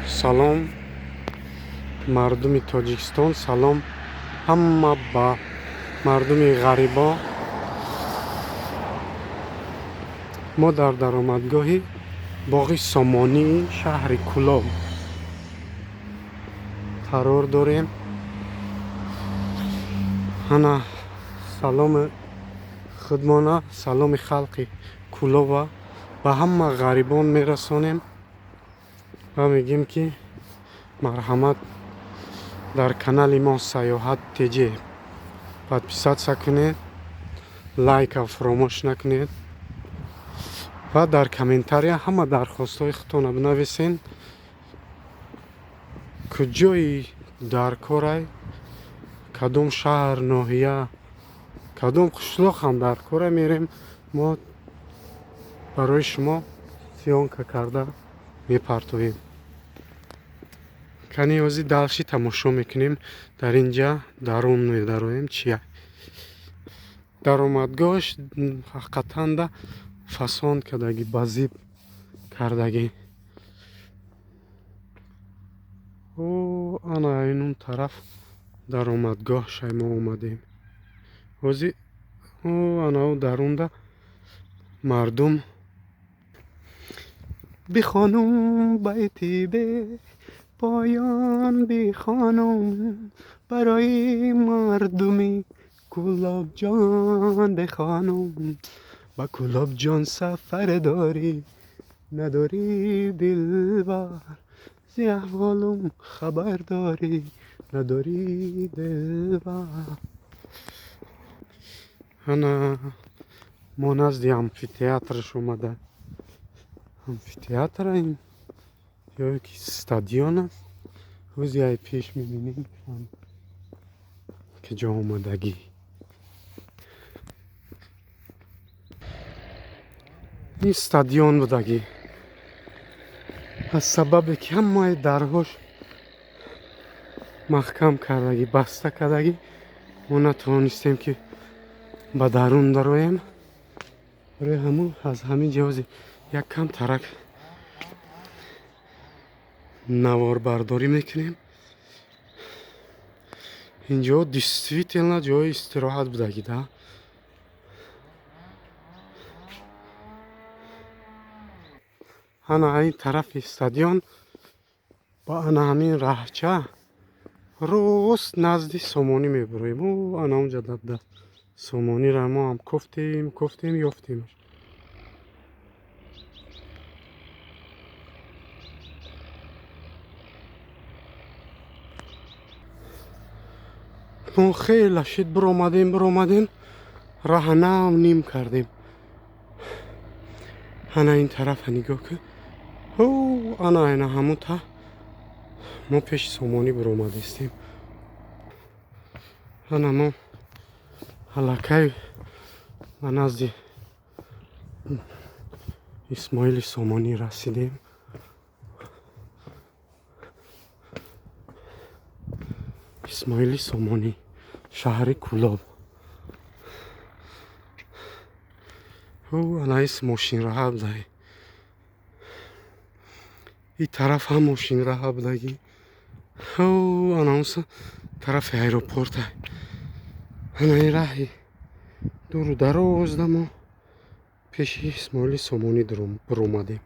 Салом, мардуми Тоҷикистон, салом ҳама ба мардуми ғарибо. Мо дар даромадгоҳи боғи Сомонии шаҳри Кӯлоб қарор дорем. Ҳана саломи худмона, саломи халқи Кӯлоба ба ҳама ғарибон мерасонем ва мегӯем, ки марҳамат, дар канали мо «Саёҳат ТЖ» подписаться кунед, лайка фуромӯш накунед ва дар комментария ҳама дархостҳои худтонро бинависен, куҷои дар корай, кадом шаҳр, ноҳия, кадом қишлоқ ҳам дар кора, мерем, мо барои шумо съёмка карда мепартоем. Кани, ҳозир дальше тамошо мекунем. Дар ин ҷа дарун медароем, чия даромадгоҳаш ҳақиқатанда фасон кардагӣ, ба зиб кардагӣ. О, ана инун тараф даромадгоҳ шай, мо омадем ҳозир. О, анау дарунда мардум. Бихонум байти бе поён, бихонум барои мардуми Кӯлобҷон, бихонум. Ба Кӯлобҷон сафар дорӣ, надорӣ, дилбар? Зи аҳволум хабар дорӣ, надорӣ, дилбар? Ана мо назди амфитеатраш омада. Амфитеатра ин ё ки стадион аст, ҳози ай пеш мебинем, ки ҷо омадагӣ. Ин стадион будагӣ, аз сабабе ки ҳамаи дарҳош маҳкам кардагӣ, баста кардагӣ, мо натавонистем, ки ба дарун дароем. Барои ҳамун аз ҳамин ҷиҳози як кам тарак наворбардорӣ мекунем. Инҷо действительно ҷои истироҳат будагӣ да. Ана ин тарафи стадион ба ана ҳамин раҳча рост назди Сомонӣ мебуроем. Ана онҷа дабда Сомониро мо ҳам кофтем, кофтем, ёфтемаш. Мо хеле шид биромадем, биромадем, раҳа нав ним кардем. Ана ин тарафа нигоҳ кун. Ана ина ҳамун та мо пеши Сомонӣ биромадистем. Ана мо аллакай ба назди Исмоили Сомонӣ расидем. Исмоили Сомонӣ, шаҳри Кӯлоб. Анаис мошинраҳа будаги, и тараф ҳам мошинраҳа будагӣ. Анаунса тарафи аэропорта. Ана ин раҳи дуру дарозда мо пеши Исмоили Сомонӣ биромадем.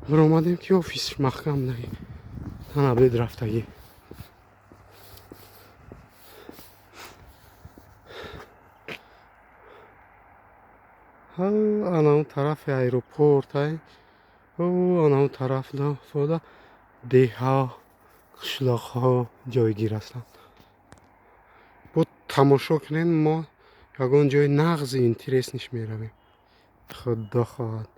Биромадем, ки офисш маҳкам будаги, ана бед рафтагӣ. Ана он тарафи аэропорт, ана он тараф фода деҳа, қишлоқҳо ҷойгир ҳастанд. Бо тамошо кунем, мо ягон ҷои нағзи интересный ш меравем, худо хоҳад.